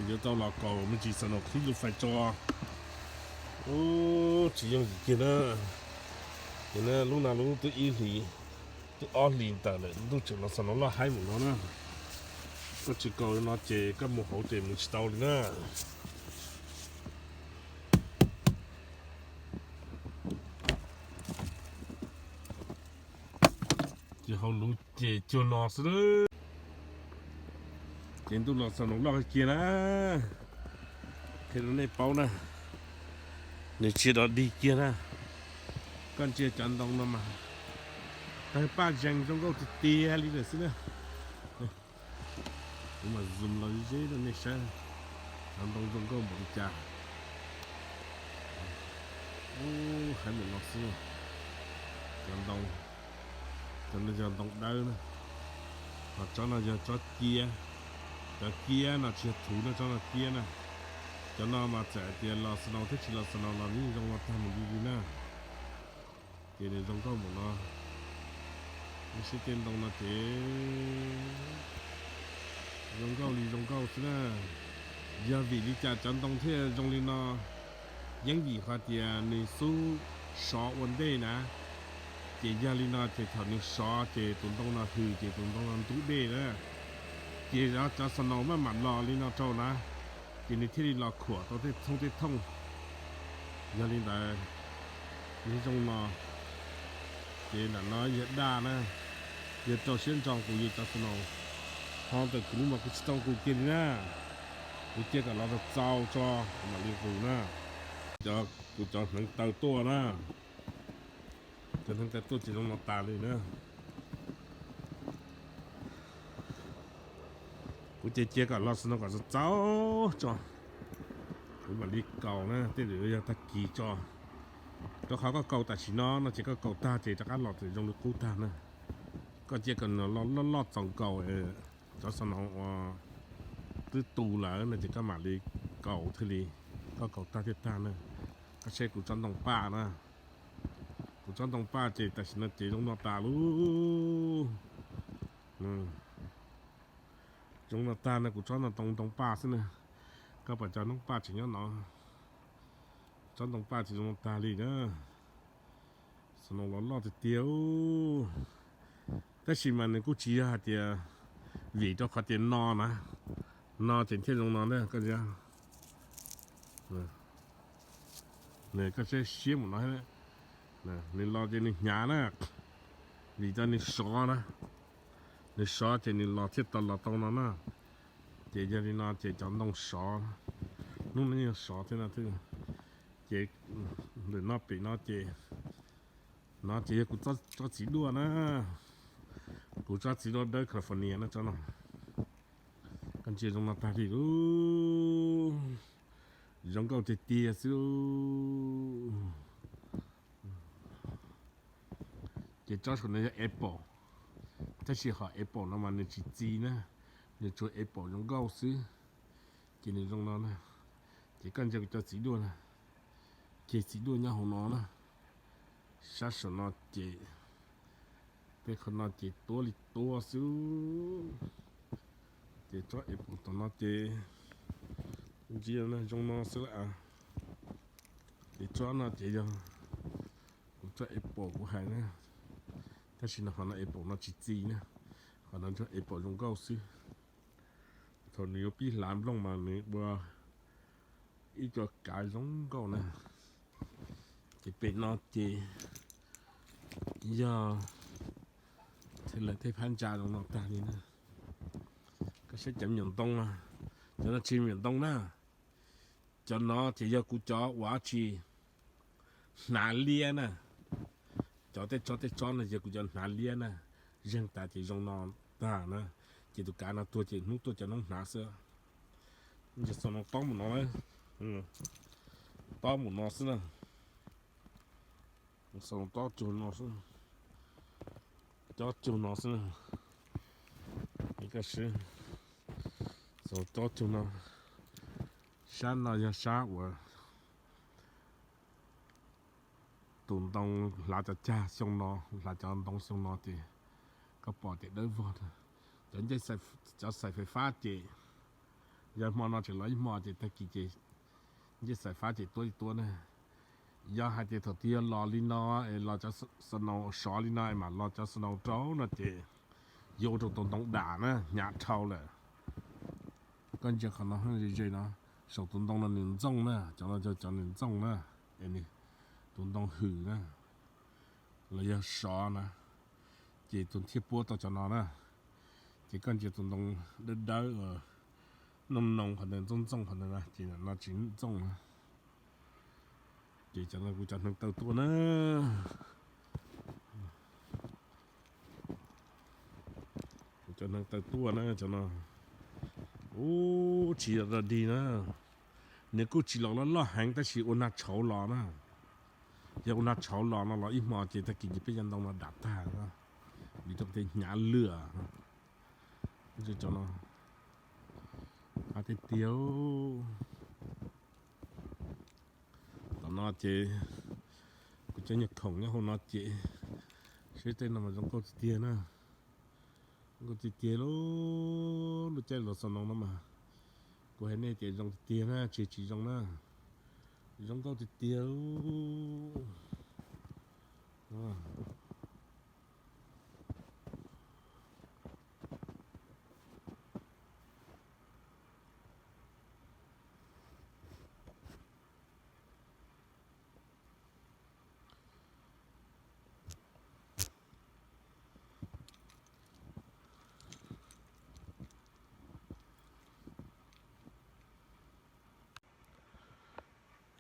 Yuav tau los kaus me ntsis xaus no qhib lub fais tso. Ub, tsis yooj yim kiag na. Ces na lub no lub twb ib hlis, twb ob hlis ntawm lawm ntuj tseem los xaus no loj haib mus no na. Koj tsis kaus no ces koj mus hauv ces mus tsis tau li na. Ces hauv lub ces cuag no xwb. Ces ntuj los xaus no loj kiag na. Qhia rau nej paub na, nws tsis dog dig kiag na. Koj ntsia cov ntoo no mas tawg paj zees zoo nkauj tiag tiag li lawm xwb na. Kuv mam zoom los ze rau nej saib, cov ntoo zoo nkauj npaum li cas. Ub, haib mus no xwb. Cov ntoo, cov no yog ntoo dawb na, ho tsob no yog tsob ciab. Cov ciab no tsis yog thuv na, tsob no ciab na. Cov no mas txawm hais tias los snow thiab tsis los snow los nws zoo no tag mus li li na. Ces nws zoo nkauj npaum no. Lub siab tej ntoo no ces zoo nkauj li zoo nkauj xwb na. Yog vim li cas cov ntoo thiaj zoo li no? Yeej vim qhov tias nws xub sov ua ntej na. Ces yog li no ces thaum nws sov ces tus ntoo no hws ces tus ntoo no ntub dej na. Ces cov snow maj mam los li no rau na, ces nws thiaj li los khuam tau tej thooj tej thooj. Yog li ntawd, nws zoo no, ces ntawm no yog daj na, yog rau siab ntso qus yus cov snow. Ho ntawm kuv mas kuv tsis tau qus kiag li na, kuv cia kom los txaus tso kuv mam li qus na. Cov, kuv cov hneev taw tuaj na, cov hneev taw tuaj ces zoo no tas li na. Kuv ces cia kom los snow kom txaus tso, kuv mam li kaus na, tej zaum yog tag kis tso. Rau qhov koj kaus tam sim no no ces koj kaus tag ces rov qab los txawm zoo li qub tag na. Koj cia kom nws loj loj txaus nkaus, cov snow uas twb tu lawm no ces koj mam li kaus thiaj li, koj kaus tag thiaj tag na. Koj saib kuv tsob ntoo paj na, kuv tsob ntoo paj ces tam sim no ces zoo no tas lub. Zoo no tag no, kuv tsob no ntoo ntoo paj xwb na. Koj pom cov noob paj tseem nyob no, tsob ntoo paj ces zoo no tag li na. Snow los loj tiag tiag. Tab sis mas nws kuj tsis yog hais tias vim rau qhov tias no na, no ces thiaj zoo no na koj. Nws koj saib siab mus no, nws los ces nws hnyav na, vim rau nws sov na, nws sov ces nws los thiaj tau los tau no na. Ces yog li no ces cov ntoo sov, hnub no yeej sov thiab no, ces ntawm no pem no ces, no ces yog kuv tsob txiv duaj na, kuv tsob txiv duaj dawb California no tsob no. Koj ntsia zoo no tag li lub, zoo nkauj tiag tiag xwb. Ces tsob saum no yog apple, tab sis ho apple no mas nws tsis txi na, nws tsuas apple zoo nkauj xwb. Ces nws zoo no na. Ces koj ntsia kuv cov txiv duaj na, ces txiv duaj nyob hauv no na. Sab saum no ces, tej qhov no ces tuab li tuab xwb. Ces tsob apple tom no ces ntsia zoo no xwb lawm. Ces tsob no ces yog kuv tsob apple kuv hais na, tab sis no qhov no apple no tsis txi na, qhov no tsob apple zoo nkauj xwb. Thaum nws yuav pib hlav nplooj mas nws ua ib co kav zoo nkauj na. Ces pem no ces yog lawv tej phab ntsa zoo no tag li na. Koj saib cov me nyuam ntoo, cov no tsis me nyuam ntoo na. Cov no ces yog kuv cov uas tsis hnav liab na. Cov tej tsob tej tsob no yog kuv cov hnav liab na, zeeg tas ces zoo no tag na. Ces tus kav no tuag ces hnub tuaj cov noob hnav xwb. Ces xaus no tob mus no, tob mus no xwb na. Xaus tob cuag no xwb, tob cuag no xwb na. Xaus tob cuag no. Sab no yog sab uas tus ntoo hlav cov cag xyoo no, hlav cov ntoo xyoo no ces koj pom ces dawb vog. Cov ncej, cov xaim fais fab ces Yog hmo no tseem los ib hmo ces tag kis ces ncej xaim fab ces tuab li tuab na. Yog hais tias thaum twg yog los li no es los cov snow sov li no es mam los cov snow rau no ces yuav ua rau tus ntoo dam na, hnyav dhau lawm. Koj ntsia qhov no ze ze no, saum tus ntoo no nws ntxooj na, cov no yog cov nws ntxooj na, es nws tus ntoo hwm na, los yog sov na, ces tus thiaj puab tau cov no na. Ces koj ntsia tus ntoo dawb dawb, noog noog qhov ntawd, ntxooj ntxooj qhov ntawd na, ces no tsis ntxooj na. Ces cov no kuv cov hneev taw tuaj na. Kuv cov hneev taw tuaj na cov no. Ub, tsis yog dog dig na. Nws kuj tsis los loj loj heev tab sis ua nag tshauv los na. Yog ua nag tshauv los no los ib hmo ces tag kis ces peb cov ntoo no dam tag na, vim rau qhov tias hnyav lwj. Cov no qab tiag tiag. Tom no ces kuv cov nyuag khoom nyob hauv no ces seb tej no mas zoo nkauj tiag tiag na. Zoo nkauj tiag tiag lub, lub caij los xaus no no mas kuv hais nej tias zoo tiag tiag na, tsis tsis zoo na. Zoo nkauj tiag tiag.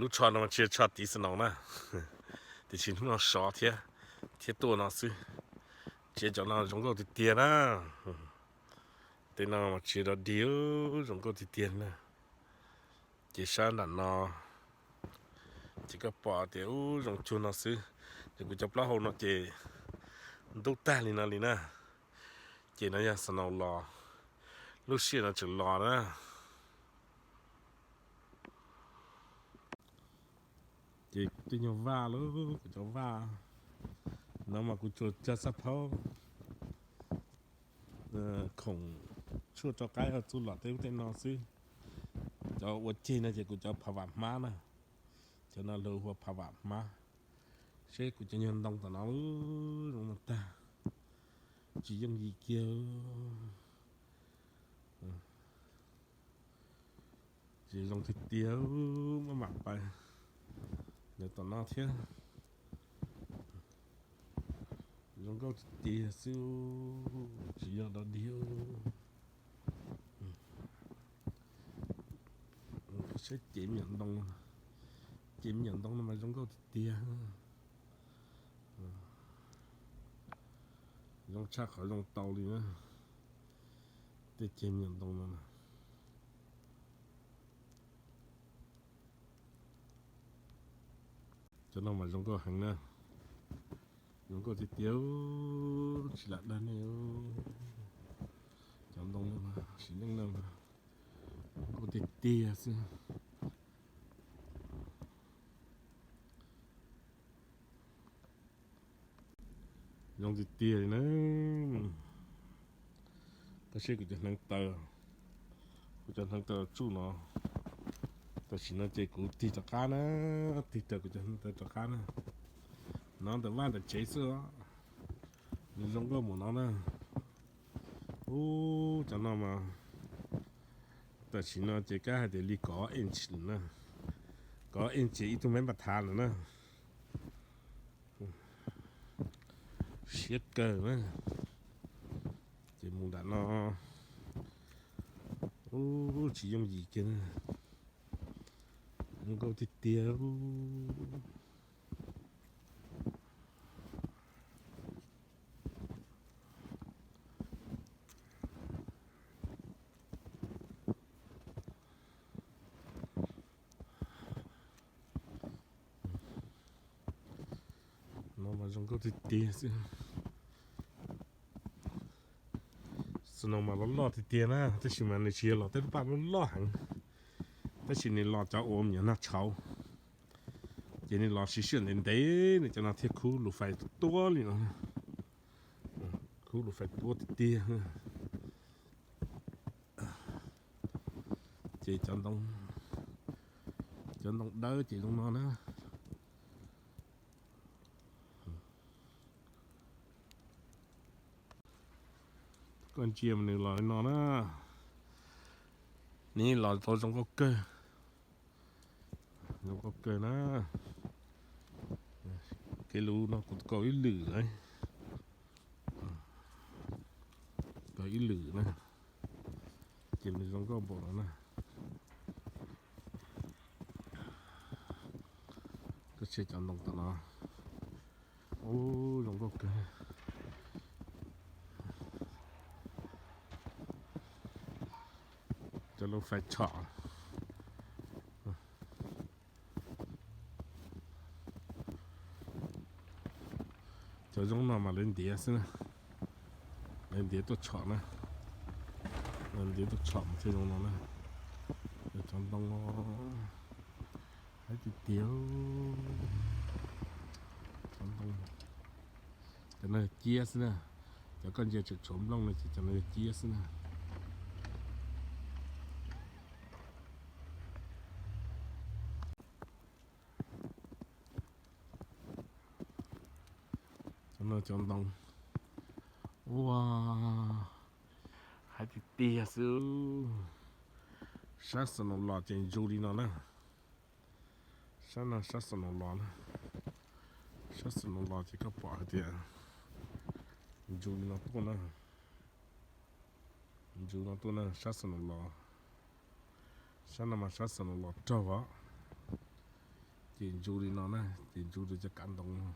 Lub tsho no mas tsis yog tsho tiv xaus no na, tiam sis hnub no sov thiab, thiab tuaj no xwb. Tsis yog cov no zoo nkauj tiag tiag na. Tej no mas tsis yog dog dig, zoo nkauj tiag tiag na. Ces sab nram no ces koj pom tias ub zoo cuag no xwb. Ces kuv cov plaub hau no ces ntub tag li no li na. Ces no yog snow los, lub sij hawm no tseem los na. Ces kuv tej nyuag vaj lub, kuv cov vaj no mas kuv tsuas cog xab phaub khoom tshuaj rov qab txuj lom tej ub tej no xwb. Cov ua ceg no ces kuv cov phav vam hmab na, cov no luag hu ua phav vam hmab. Seb kuv cov nyuag ntoo tom no zoo no tag, tsis yooj yim kiag. Ces zoo tiag tiag, maj mam pais ntawm tom no thiab. Zoo nkauj tiag tiag xwb, tsis yog dog dig. Saib cev me nyuam ntoo, cev me nyuam ntoo no mas zoo nkauj tiag tiag. Zoo tshaj qhov zoo tau li na, tej cev me nyuam ntoo no. Cov no mas zoo nkauj heev na, zoo nkauj tiag tiag, tsis lam dag nej. Cov ntoo no mas sim neej no mas zoo nkauj tiag tiag xwb. Zoo tiag tiag li na. Koj saib kuv cov hneev taw, kuv cov hneev taw tsuj no. Tam sim no ces kuv tig rov qab na, tig raws kuv cov hneev taw rov qab na. No ntawm vaj ntawm tsev xwb os, nws zoo nkauj mus no na. Ub, cov no mas tam sim no ces kab hais tias li kaum ob inch na, kaum ob inch ces ib tug mev npam thav lawm na. Siab kawg na. Ces mus nram no, ub, tsis yooj yim kiag na. Zoo nkauj tiag tiag. No mas zoo nkauj tiag tiag xwb. Snow mas loj loj tiag tiag na, tab sis mas nws tsis yog los tej lub paj loj loj heev, tab sis nws los cov uas me nyuam nag tshauv, ces nws los siv sij hawm ntev ntev nws cov no thiaj khub lus fais tuab li no, khub lus fais tuab tiag tiag. Ces cov ntoo, cov ntoo dawb ces zoo no na. Koj ntsia mas nws los li no na. Nws los tau zoo nkauj kawg, zoo nkauj kawg na. Kev lus no kuv kaus ib lwm lawm, kaus ib lwm na, ces nws zoo nkauj npaum no na. Koj saib cov ntoo tom no, ub, zoo nkauj kawg. Cov lub fais tshom. Cov zoo no mas lawv ntiav xwb na, lawv ntiav tuaj tshom na, lawv ntiav tuaj tshom mas thiaj zoo no na. Cov ntoo no haib tiag tiag. Cov ntoo, cov no yog ciab xwb na, cov koj ntsia tseem tshuav nplooj no ces cov no yog ciab xwb na. Cov no cov ntoo, ua, haib tiag tiag xwb. Sab snow los ces ntsu li no na. Sab no sab snow los na, sab snow los ces koj pom hais tias ntsu li no tuaj na. Ntsu no tuaj na, sab snow los. Sab no mas sab snow los raug os. Ces ntsu li no na, ces ntsu rau cov kav ntoo,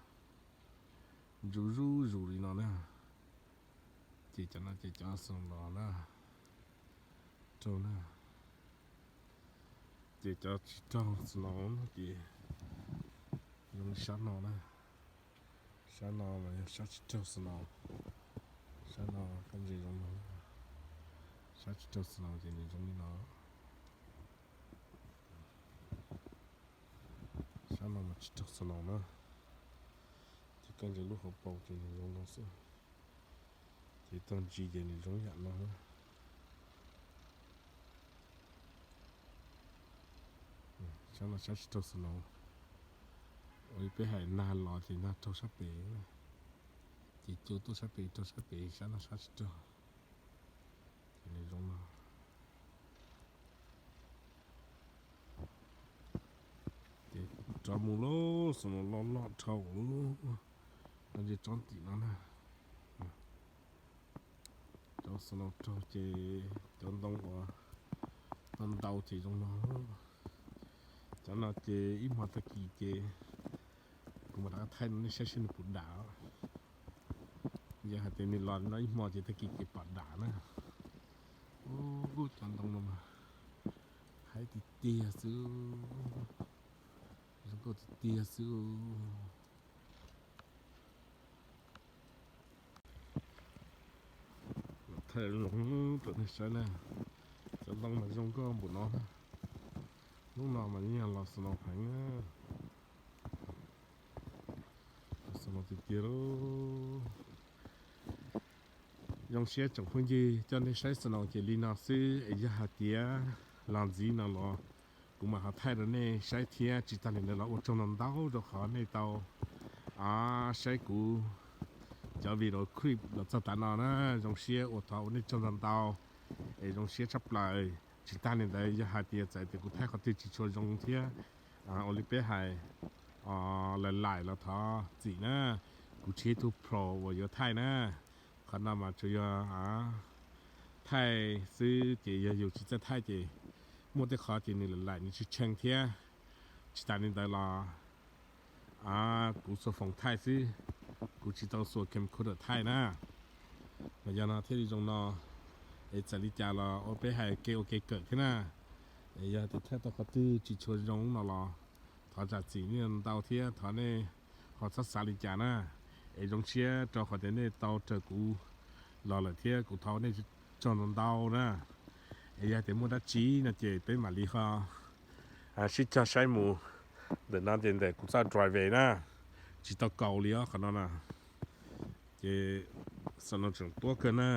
ntsu zuj zus li no na. Ces cov no ces cov snow los na, raug na. Ces cov tsis raug snow no ces zoo li sab no na. Sab no mas yog sab tsis raug snow. Sab no koj ntsia zoo no, sab tsis raug snow ces nws zoo li no. Sab no mas tsis raug snow na, ces koj ntsia lub hauv paus ces nws zoo no xwb. Ces tag ntsis ces nws zoo yam no. Sab no sab tsis raug snow. Ua li peb hais nag los ces nag raug sab pem, ces cua tuaj sab pem raug sab pem, sab no sab tsis raug. Ces nws zoo no. Ces rov mus lawm, snow los loj dhau lawm. Koj ntsia tsob tim no na. Cov snow raug ces cov ntoo uas ntau ntau ces zoo no. Cov no ces ib hmo tag kis ces kuv mam rov qab thaij rau nej saib seb nws puas dam. Yog hais tias nws los no ib hmo ces tag kis ces pom dam na. Ub, cov ntoo no mas haib tiag tiag xwb, zoo nkauj tiag tiag xwb. Thaij rau nej saib na, cov ntoo mas zoo nkauj npaum no. Hnub no mas yeej yog los snow heev na. Los snow tiag tiag lauj. Zoo siab tsoom phooj ywg, coj nej saib snow ces li no xwb es yog hais tias los ntxiv no los kuv mam ho thaij rau nej saib thiab. Tsis tas li ntawd los ua tsaug ntau ntau rau qhov nej tau saib kuv cov video clip los txog tav no na. Zoo siab ua thov ua nej tsaug ntau ntau, es zoo siab tshaj plaws. Tsis tas li ntawd yog hais tias txawm tias kuv thaij qhov twg tsis tshua zoo thiab, ua li peb hais, lawm laim los thov txim na. Kuv tsis yog ib tug pro uas yuav thaij na. Qhov no mas tsuas yog thaij xwb ces yog yus tsis txawj thaij ces muaj tej qhov ces nws lawm laim nws tsis tshee thiab. Tsis tas li ntawd los kuv xuas foos thaij xwb, kuv tsis tau xuas camcorder thaij na. Mas yog no thiaj li zoo no, es txawm li cas los ua peb hais kev ua kev kawm thiab na. Es yog tias thaij tau qhov twg tsis tshua zoo no los thov zam txim nej ntau thiab thov nej ho txhob xav li cas na. Es zoo siab rau qhov tias nej tau raws kuv los lawm thiab kuv thov nej tsaug ntau ntau na. Es yog tias muaj dab tsi no ces peb mam li ho sib cog saib mus. Ntawm no ces ntawm kuv txoj driveway na, tsis tau kaus li os qhov no na. Ces snow tseem tuab kawg na.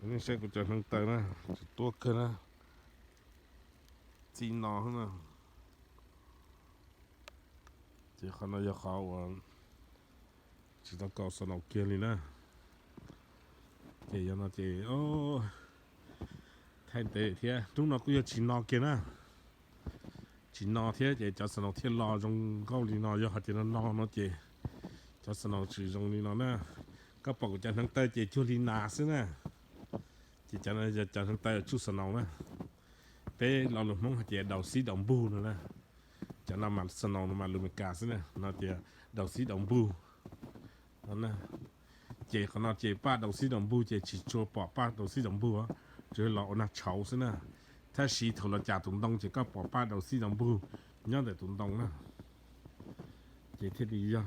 Nej saib kuv cov hneev taw na, tseem tuab kawg na, txij no xwb na. Ces qhov no yog qhov uas tsis tau kaus snow kiag li na. Ces yog no ces thaij ntev thiab, hnub no kuj yog tsis no kiag na. Tsis no thiab ces cov snow thiaj los zoo nkauj li no. Yog hais tias no no no ces cov snow tsis zoo li no na. Koj pom kuv cov hneev taw ces cuag li nas xwb na. Ces cov no yog cov hneev taw tsuj snow na. Peb lo lus Hmoob hais tias daus xib daus npug no na. Cov no mas snow no mas lus Meskas xwb na, no tias daus xib daus npug no. Ces qhov no ces paj daus xib daus npug ces tsis tshua pom paj daus xib daus npug, tsuas los ua nag tshauv xwb na. Tab sis thaum los cas tus ntoo ces koj pom paj daus xib daus npug nyob ntawm tus ntoo na. Ces thiaj li yog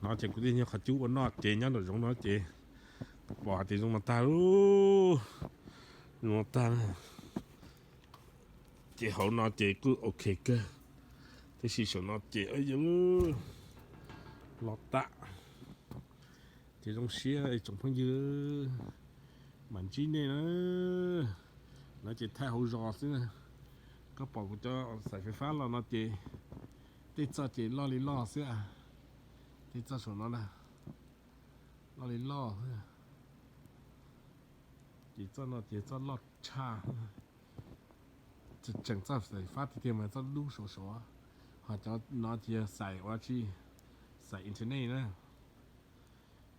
no ces kuv thiaj nyob qhov cub ua noj ces nyob nraum zoov no ces pom hais tias zoo no tag, zoo no tag. Ces hauv no ces kuj ok kawg, tab sis saum no ces yog los tam. Ces zoo siab tsoom phooj ywg, mam ntsib nej na. No ces thaij hauv zos xwb na. Koj pom kuv cov xaim fais fab los no ces tej txoj ces loj li loj xwb. Tej txoj saum no na, loj li loj xwb. Ces txoj no ces txoj loj tshaj. Tseem txoj xaim fab tiag tiag mas txoj dub saum saud, ho cov no ces yog xaim ua tsi, xaim internet na.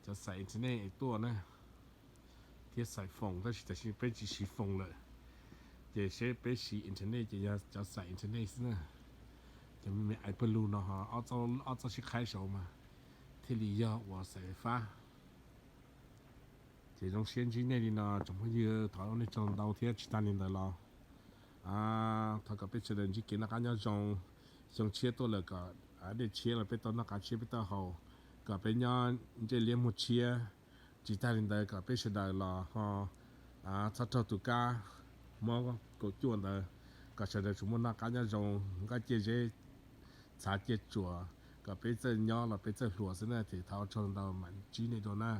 Cov xaim internet es tuaj na, thiab xaim foos, tab sis tam sim peb tsis siv foos lawm, ces seb peb siv internet ces yog cov xaim internet xwb na. Cov me me aiv pawg lug no ho ob txoj sib qhaib saud mas thiaj li yog uas xaim fais fab. Ces zoo siab ntsib nej li no tsoom phooj ywg, thov ua nej tsaug ntau thiab tsis tag li ntawd los thov kom peb sawv daws ntsib kev noj qab nyob zoo. Xyoo tshiab tuaj lawm kom dej tshiab los peb tau noj qab tshiab peb tau haus, kom peb nyob ntsej liab muag tshiab. Tsis tag li ntawd kom peb sawv daws los ho txhob raug tus kab mob kaum cuaj ntawd, kom sawv daws tsuas muaj noj qab nyob zoo, nkaj ciaj zeb, txhav ciaj tsuas, kom peb txawj nyob los peb txawj hluas xwb na. Ces thov ua tsaug ntau, mam ntsib nej dua na.